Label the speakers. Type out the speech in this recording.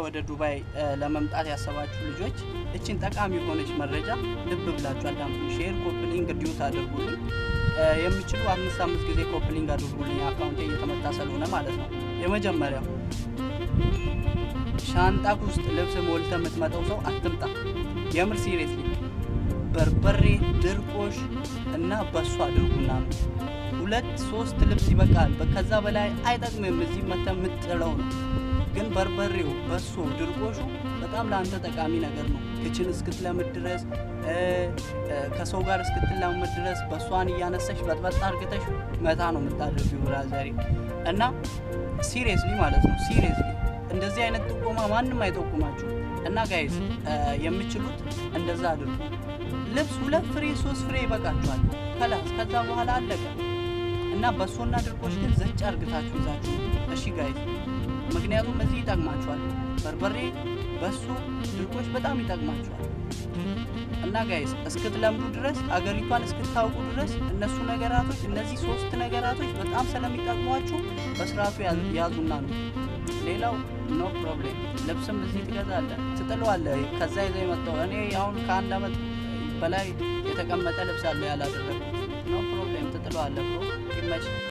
Speaker 1: ወደ ዱባይ ለመምጣት ያሰባችሁ ልጆች እችን ጠቃሚ የሆነች መረጃ ልብ ብላችሁ አዳምጡ። Share፣ copy link፣ duet አድርጉልኝ። የሚችሉ አምስት አምስት ጊዜ copy link አድርጉልኝ፣ account ኤ እየተመታ ስለሆነ ማለት ነው። የመጀመሪያው፣ ሻንጣ ውስጥ ልብስ ሞልተህ የምትመጣው ሰው አትምጣ። የምር seriously፣ በርበሬ፣ ድርቆሽ እና በሶ አድርጉና ነው። ሁለት ሶስት ልብስ ይበቃል። ከዛ በላይ አይጠቅምም። እዚህ መተህ የምትጥለው ነው። ግን በርበሬው፣ በሶ፣ ድርቆሹ በጣም ለአንተ ጠቃሚ ነገር ነው። Kitchen እስክትለምድ ድረስ፣ ከሰው ጋር እስክትላመድ ድረስ በሷን እያነሳሽ በጥበጥ አርግተሽ መታ ነው የምታደርጊው brother። እና seriously ማለት ነው፣ seriously እንደዚህ አይነት ጥቆማ ማንም አይጠቁማችሁ። እና guys፣ የምችሉት እንደዛ አድርጉ። ልብስ ሁለት ፍሬ ሶስት ፍሬ ይበቃችኋል። خلاص፣ ከዛ በኋላ አለቀ። እና በሶና ድርቆሽ ግን ዘጭ አርግታችሁ ይዛችሁ፣ እሺ guys፣ ምክንያቱም እዚህ ይጠቅማችኋል። በርበሬ፣ በሶ፣ ድርቆሽ በጣም ይጠቅማችኋል። እና guys፣ እስክትለምዱ ድረስ፣ አገሪቷን እስክታውቁ ድረስ እነሱ ነገራቶች፣ እነዚህ ሶስት ነገራቶች በጣም ስለሚጠቅሟችሁ በስርዓቱ ያዙና ነው። ሌላው no problem። ልብስም እዚህ ትገዛለህ፣ ትጥለዋለህ። ከዛ ይዘህ የመጣው፣ እኔ አሁን ከአንድ አመት በላይ የተቀመጠ ልብስ አለ ያላደረግኩት። No problem፣ ትጥለዋለህ bro። ይመች።